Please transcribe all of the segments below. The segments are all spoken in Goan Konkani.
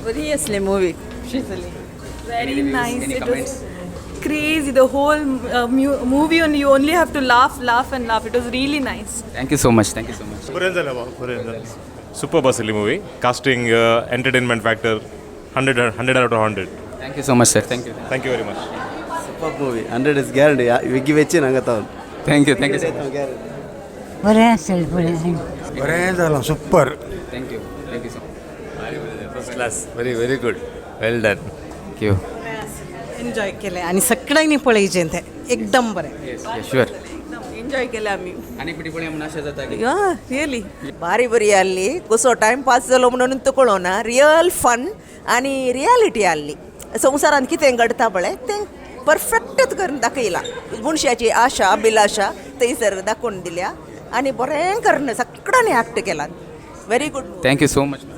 बरी असली मूवी खुशी जाली. Very Any reviews, nice. Any It comments? Was crazy. The whole movie, only you only have to laugh, laugh, and laugh. It was really nice. Thank you so much, thank you so much. बरें जालें बाबा, बरें जालें. सुपर आसली movie. Casting, entertainment factor, 100, 100 out of 100. Thank you so much sir, thank you. Thank you very much. Super movie, 100 is guarantee. विग्गी वेची हांगा तावन. Thank you, thank you sir. बरें आसलें पळय. बरें जालां, super. Thank you, thank you so much. First class, very very good, well done. Thank you. Enjoy केलें आनी सगळ्यांनी पळयचें तें एकदम बरें. येस, शुअर. एकदम एन्जॉय केलें आमी. आनी पिटी पळय म्हणून आशा जाता की या, रियली. भारी बरी आहली. कसो टायम पास जालो म्हणून तो कळना. रियल फन आनी रियालिटी आहली. संवसारांत कितें घडटा पळय तें परफेक्टच करून दाखयलां. मनशाची आशा अभिलाशा थंयसर दाखोवन दिल्या आनी बरें करून सगळ्यांनी एक्ट केला. Very good. Thank you so much.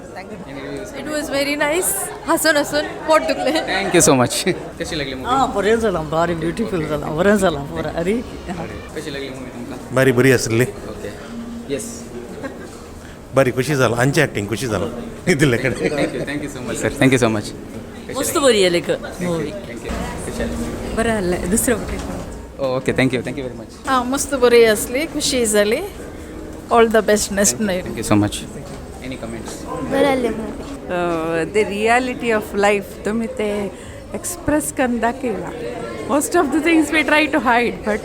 It was very nice. हसून हसून पोट दुखले. Thank you so much. कशी लागली मूवी? आं, बरें जालां, भारी ब्युटिफूल जालां, बरें जालां, बरें. अरे. कशी लागली मूवी तुमकां? बरी बरी आसली. ओके, येस. बरी खुशी जालो, आमची एक्टिंग खुशी जालो दिल्ले कडेन. Thank you, thank you so much sir, thank you so much. मस्त बरी आली movie. Thank you. कशी आली? बरें आहलें दुसरें फावटी. Okay, thank you, thank you very much. हां, मस्त बरी असली, खुशी जाली. All the best next. Thank you so much. Any comments? बरें आसलें movie. The reality of life तुम्ही ते एक्सप्रेस करून दाखयला. Most of the things we try to hide, but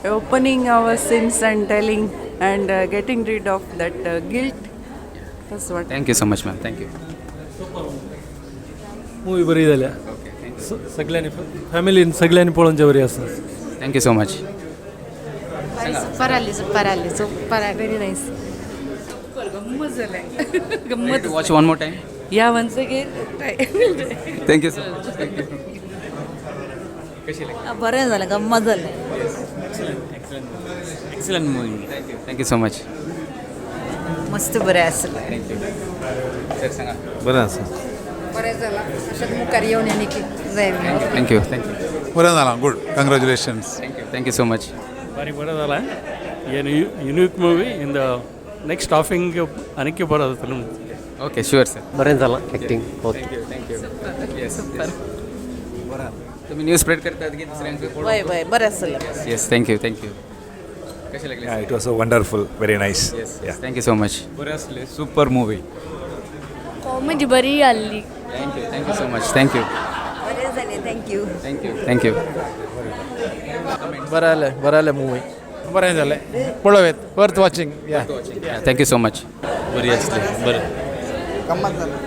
opening our sins and telling and getting rid of that guilt, that's what. Thank you so much ma'am, thank you. Movie बरी जाल्या. Okay, thank you. सगळ्यांनी फॅमिलीन सगळ्यांनी पळोवचे बरी आसा. Thank you so much. Super आली, सुपर आली, सुपर. Very nice. गंमत जालें, गंमत. Watch one more time. Yeah, once again. Thank you so much, thank you. कशी लागली? बरें जालें, गम्मत जालें. Excellent movie. Thank you, thank you so much. मस्त बरें आसलें. Thank you sir, सांगा. बरें आसा. बरें जालां, अशेंच मुखार येवन आनी जाय. Thank you, thank you. बरें जालां, good, congratulations. Thank you, thank you so much. भारी बरें जालां. हे unique movie in the next halfing आनीक बरो जातलो. Okay, sure sir. बरें जालां acting. Okay. Thank you, thank you. Yes, तुम्ही न्यूज स्प्रेड करतात की दुसऱ्यांक? वय वय, बरें आसलें. Yes, thank you, thank you. कशी लागली? It was a wonderful, very nice. Yes, thank you so much. बरें आसलें, सुपर मुवी. कॉमेडी बरी आसली. Thank you, thank you so much, thank you. बरें जालें, thank you. Thank you, thank you. बरें जालें, बरें जालें मुवी. बरें जालें, पळोवयेत, worth watching. Yeah. Thank you so much. बरी आसली, बरें. गम्मत जालें.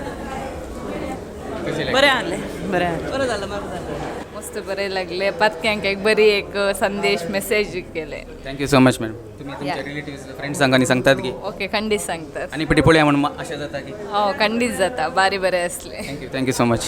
कशी लागली? बरें आहलें, बरें आहलें, बरें जालें, बरें जालें. मस्त बरें लागले. पातक्यांक एक बरी एक संदेश मेसेज केले. Thank you so much madam. तुम्ही तुमच्या रिलेटिव्ह फ्रेंड्सांक आनी सांगतात की? ओके, खंडीत सांगतात. आनी पिटी पळया म्हणून आशा जाता की? हो, खंडीत जाता, बारी बरें असलें. Thank you, thank you so much.